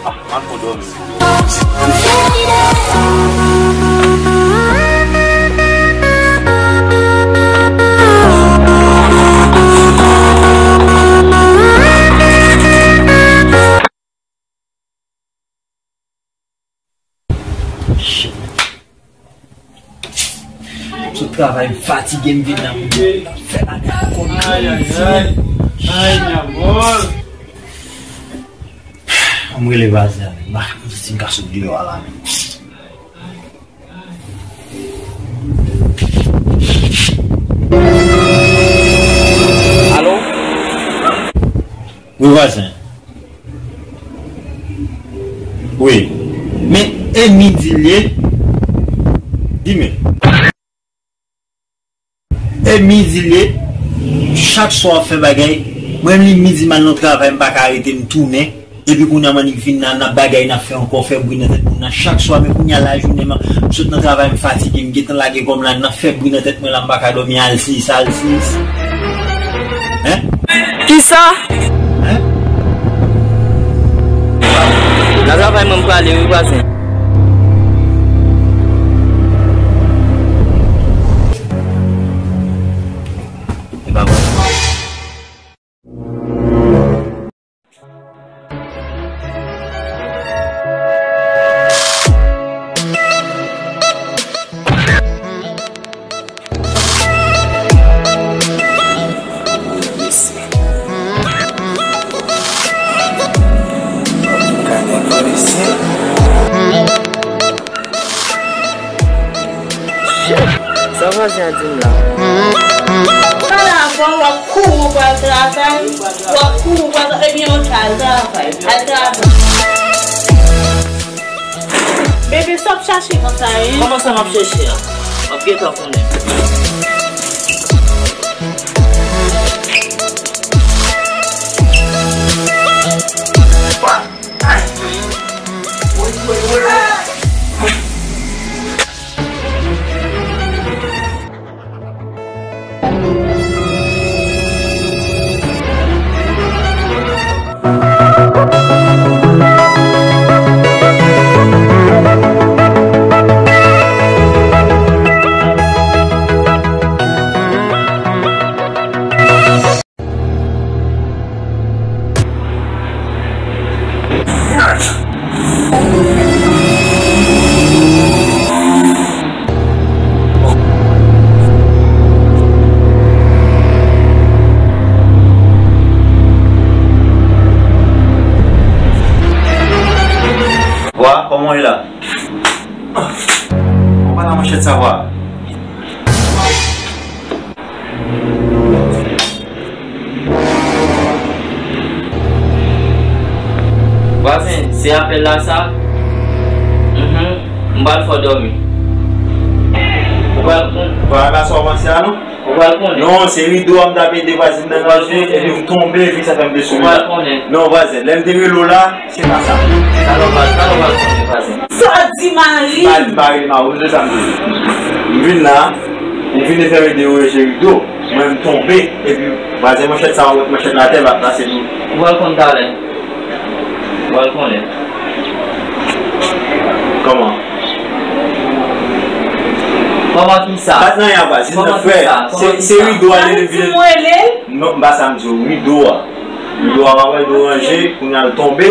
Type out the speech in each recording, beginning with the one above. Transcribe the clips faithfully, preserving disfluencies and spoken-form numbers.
Ah, m al fon dòmi. Sot travay, m fatige, m vin la pou m fè bagay kòm kòm. An m rele vwazen an, m pa konn si m ka sot deyò a la menm. Alo? Wi, vwazen. Wi. Men e midi l ye. Di men. E midi l ye. Chak swa w ap fè bagay. Mwen menm li midi m al nan travay, m pa ka rete, m tounen. Epi kounye a m annik vin la, n ap bagay, n ap fè ankò, fè bri nan tèt moun nan chak swa. Men kounye a lajounen m sot nan travay, m fatige, m gentan lage kò m la, n ap fè bri nan tèt mwen la, m pa ka dòmi, al seyis, al seyis. Hein? Kisa? Hein? Nan travay mwen m prale wi vwazen. E pa bon. Sa vwazen an di m la? Sa la ankò, w ap kouri w pral travay, w ap kouri w pral travay, ebyen ok, al travay, al travay. Bebe, sa w ap chache konsa, en? Kòman sa m ap chèche a? W ap gentan konnen. Vwa, kòman w ye la? Ou pa nan manchèt sa, vwa. Vwazen, se apèl la sa? Mhm. M pral fè w dòmi. Ou pral kon- Ou pa wè sa w panse a non? Ou pral konnen. Non, se rido a m t ap ede vwazen nan ranje, epi m tonbe, epi sa fè m te sou li la. Ou pral konnen. Non, vwazen, lè m te rele w la, se pa sa. Talè w pral, talè w pral konnen, vwazen. Sa w di, Mari? M pa, m pa rele Mari, ou tande sa m di. M vin la, m vin fè ede yo ranje rido. Mwen, m tonbe, epi vwazen manchèt sa, ou wè manchèt la atè, m ap plase l. Ou pral konn talè. Ou pral konnen. Kòman? Kòman kisa? Pa t nan anyen, pa. Kòman kisa? Se, se rido a li vin. Ou di m rele l? Non, m pa sa m di w. Rido a. Rido a, pa wè, rido ranje, kounye a l tonbe.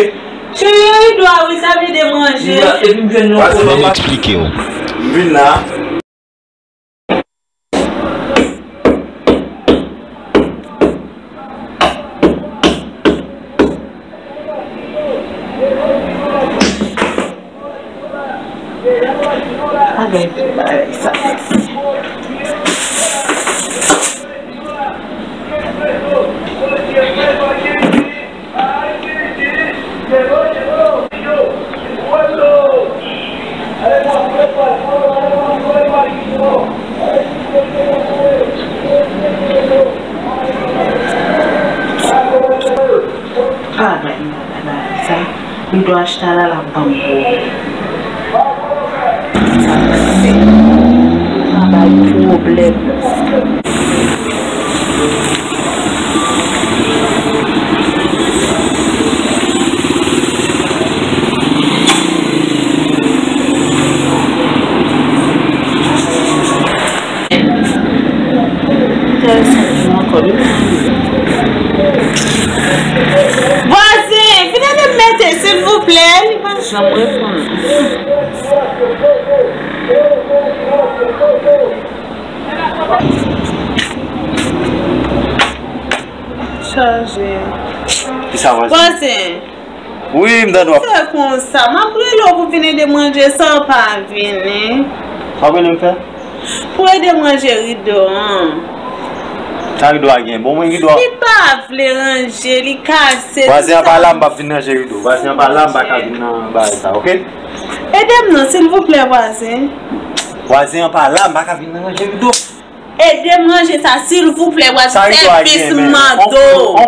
Cheri, rido a, wi, sa vle di m ranje. Epi m jwenn yon. Mwen eksplike w. M vin la. Pa gen bagay sa. Pa bay m bagay sa. M dwe achte a la, l ap ban m pwoblèm. Sa pase. Pa bay pwoblèm. Vwazen, vin ede m mete, silvouplè. Li pa janm reponn. Chaje. Kisa, vwazen? Vwazen. Wi, m tande w ap. Fè konsa, m ap rele w pou vin ede m ranje sa, w pa vini. Sa w vini m fè? Pou ede m ranje rido an. Sa rido a gen? Bon, mwen rido a. Li pa vle ranje, li kase. Vwazen an pa la, m p ap vin ranje rido. Vwazen an pa la, m pa ka vin nan bagay sa, oke? Ede m non, silvouplè, vwazen. Vwazen an pa la, m pa ka vin ranje rido. Ede m ranje sa, silvouplè, w ap sèvis mando.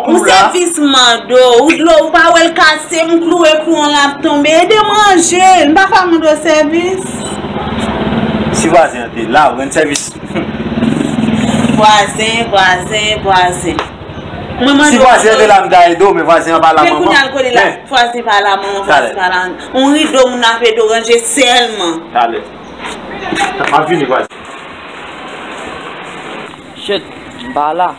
Yon sèvis mando. Ou dlo, ou pa wè l kase, m klouwe kou an l ap tonbe. Ede m ranje l. M pa ka mande w sèvis. Si vwazen an te la, ou rann sèvis. Vwazen, vwazen, vwazen. Mwen mande w. Si vwazen an te la, m ta ede w, men vwazen an pa la, manman. Men kounye a l kote la, vwazen pa la, manman, vwazen pa la. On rido moun ap ede w ranje sèlman. Talè. M ap vini, vwazen. Shit, m pa la.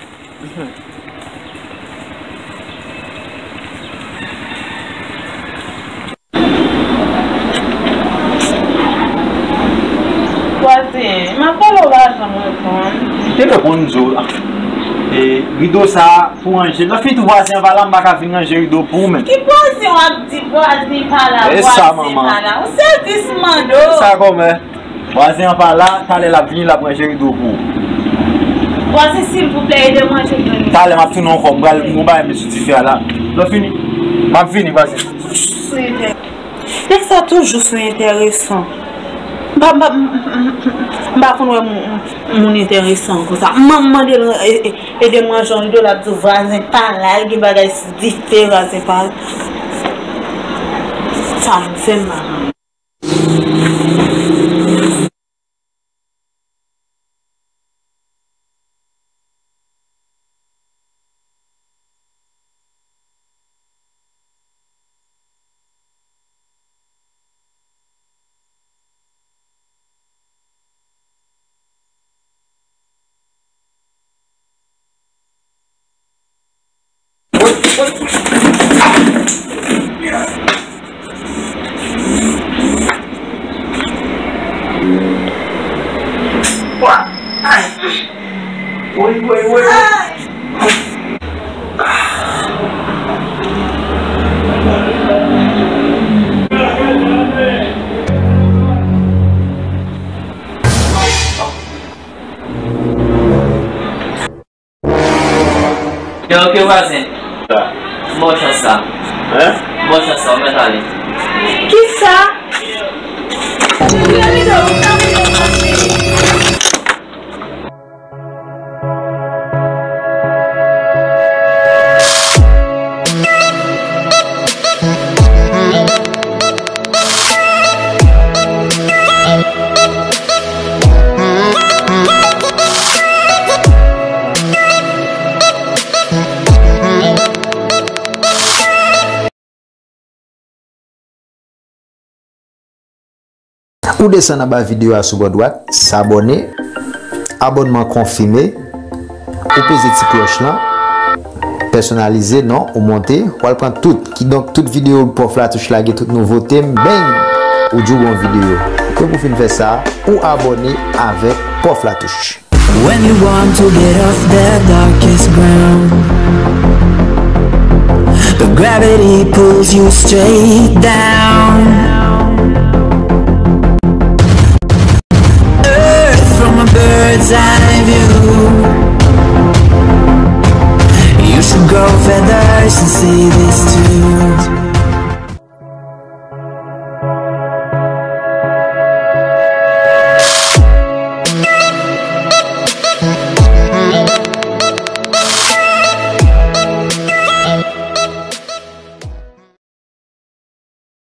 Vwazen, m ap rele w, w pa janm reponn. Te reponn m di w, e, rido sa a pou ranje. Lè fini tou vwazen an pa la, m pa ka vin ranje rido pou ou menm. Ki vwazen w ap di vwazen pa la, vwazen pa la? Ou sèvis mando. E sa, manman. E sa kòmè. Vwazen an pa la, talè l ap vini, l ap ranje rido pou ou. Vwazen, silvouplè, ede m ranje rido. Talè m ap tounen ankò, m pral gon bagay met sou dife a la. Lè fini, m ap vini, vwazen. Nèg sa toujou sou enteresan. M pa, m pa, m, m, m, m pa konn wè moun, moun enteresan konsa. M, m mande l, e, e, ede m ranje yon rido, l ap di w vwazen pa la, l gen bagay sou dife, vwazen pa la. Sa m fè m pa konn. Yo, oke, vwazen. Sa. Bon chans sa. Hein? Bon chans sa, ou mèt ale. Kisa? Ou desann anba videyo a sou bò dwat, sabòne, abònman konfime, ou peze ti klòch lan, pèsonalize, non, ou monte, w al pran tout. Kidonk, tout videyo Pòf Latouch lage, tout nouvote m, bang! Ou djouge yon videyo. Epi pou fin fè sa, ou abòne avèk Pòf Latouch. When you want to get off the darkest ground, but gravity pulls you straight down. Earth from a bird's eye view. You should grow feathers and see this too.